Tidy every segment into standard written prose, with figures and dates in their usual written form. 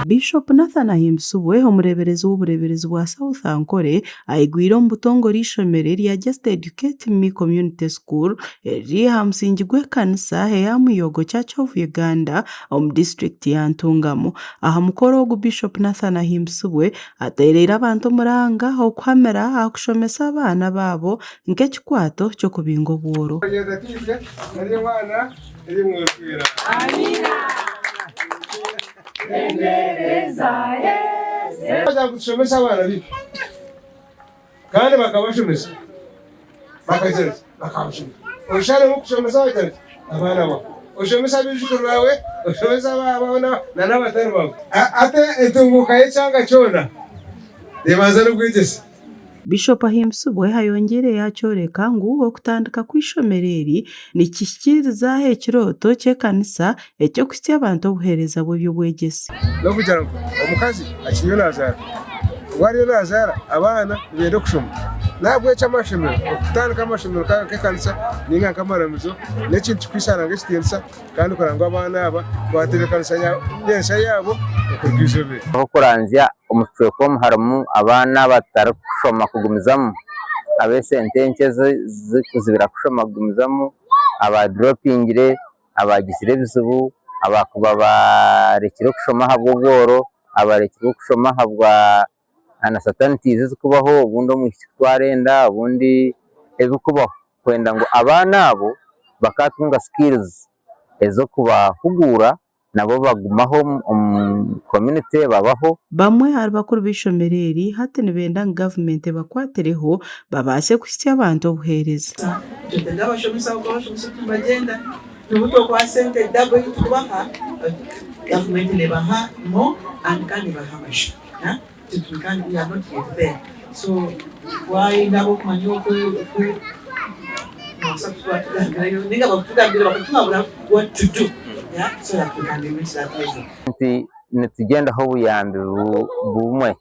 Bishop Nathan Ahimbisibwe, omureeberezi w'obureeberezi bwa South Ankole, aigwire omu butongore eishomero erya Just Educate Me Community School eriri aha musingi gw'ekanisa eya Muyogo Church of Uganda omu disiturikiti ya Ntungamo. Aha mukoro ogu, Bishop Nathan Ahimbisibwe ateereire abantu omuranga okuhamira aha kushomesa abaana baabo nk'ekikwato ky'okubinga obworo. Baza kutushomesa abaana baitu kandi bakabashomesa bakagira ki bakabashomesa osharemu kushomesa bagira ki abaana baawe oshomese abaijukuru baawe oshomese abaawe na n'abatari baawe hati entunguuka y'ekyanga kyona neebanza n'obwegyese. Bishop Ahimbisibwe ayongyeire yaakyoreka ngu okutandika kw'eishomero eri nikihikiiriza ekirooto ky'ekanisa eky'okuhitsya abantu obuheereza bw'eby'obwegyese. N'okugira ngu omukazi akiriyo naazaara, obu ariyo naazaara abaana nibenda kushoma. N'ahabw'ekyo amashomero, okutandika amashomero nk'ekanisa nainga nk'amaramizo n'ekintu kikuhaisa Ruhanga ekitiinisa kandi kureba ngu abaana aba baatebeekanisa nyentsya yaabo okuruga eizooba eri. Ahabw'okuranzya omu kicweka omu harimu abaana abatarikushoma kugumizamu, ab'esente nkye zikuzibira kushoma kugumizamu, abaaduropingire, abaagizire ebizibu, abaakuba baarekire kushoma ahabw'obworo, abarekire kushoma ahabwa uncertainties ezirikubaho, obundi omwishiki kutwara enda, obundi ebirikubaho kwenda ngu abaana abo bakaatunga skills ez'okubahuguura nabo bagumaho omu community babaho. Bamwe ahari bakuru b'eishomero eri hati nibenda ngu gavumenti ebakwatireho babaase kuhitsya abantu obuheereza. Nitwetenga abashomesa ahabw'okuba abashomesa obu nibagyenda n'obu twokubaha sente double ei turikubaha gavumenti nebaha more and kandi nebaha amaju. We are not yet there so twayenda ab'okumanya oku oku nobaasa kubatugambirayo ninga bakutugambire bakatuhabura what to do yeah so that we can reach that level. Nti nitugyendaho obuyambi bumwe,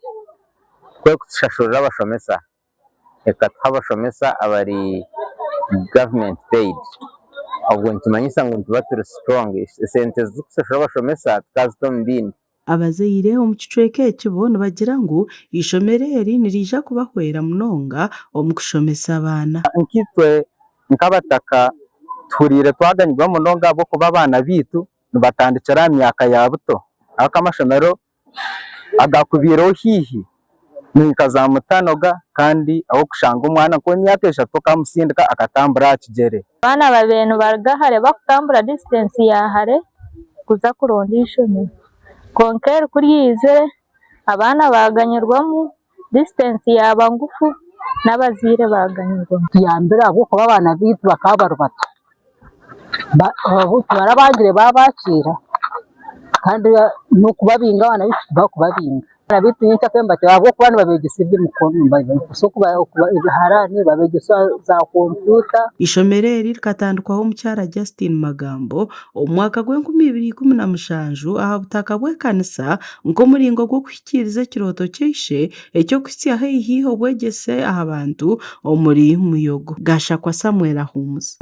kwekutushashurira abashomesa ekatuha abashomesa abari government paid obwo nikimanyisa ngu nituba turi strong, esente ezirikushashura abashomesa tukazita omu bindi. Abazaire omu kicweka eki bo nibagira ngu eishomero eri niriija kubahwera munonga omu kushomesa abaana. Nkaitwe nk'abataka tuhuriire twaganyirwa munonga ahabw'okuba abaana baitu nibatandikira aha myaka ya buto ahabw'okuba amashomero agaakubaireho haihi ni nka za Mutanoga kandi ahu orikushanga omwana nk'ow'emyaka eshatu okamutsindika akatambura aha kigyere. Abaana babaire nibaruga hare bakutambura distance ya hare kuza kuronda eishomero kwonka eri ku ryizire abaana baganyirwamu, distance yaaba ngufu n'abazaire baganyirwamu. Tuyambire ahabw'okuba abaana baitu bakaba bari bato, tibarabangire baabakiira kandi n'okubabinga abaana baitu tibakubabinga. Abaana baitu nyencakare nibatyo ahabw'okuba nibabeegyesa eby'emikono, nibabeegyesa ebiharaani, nibabeegyesa za kompyuta. Eishomero eri rikatandikwaho omukyara Justine Magambo omu mwaka gw'enkumi ibiri ikumi na mushanju aha butaka bw'ekanisa nk'omuringo gw'okuhikiiriza ekirooto kya ishe eky'okuhitsya haihi obwegyese aha bantu omuri Muyogo. Gashakwa Samuel Ahumuza.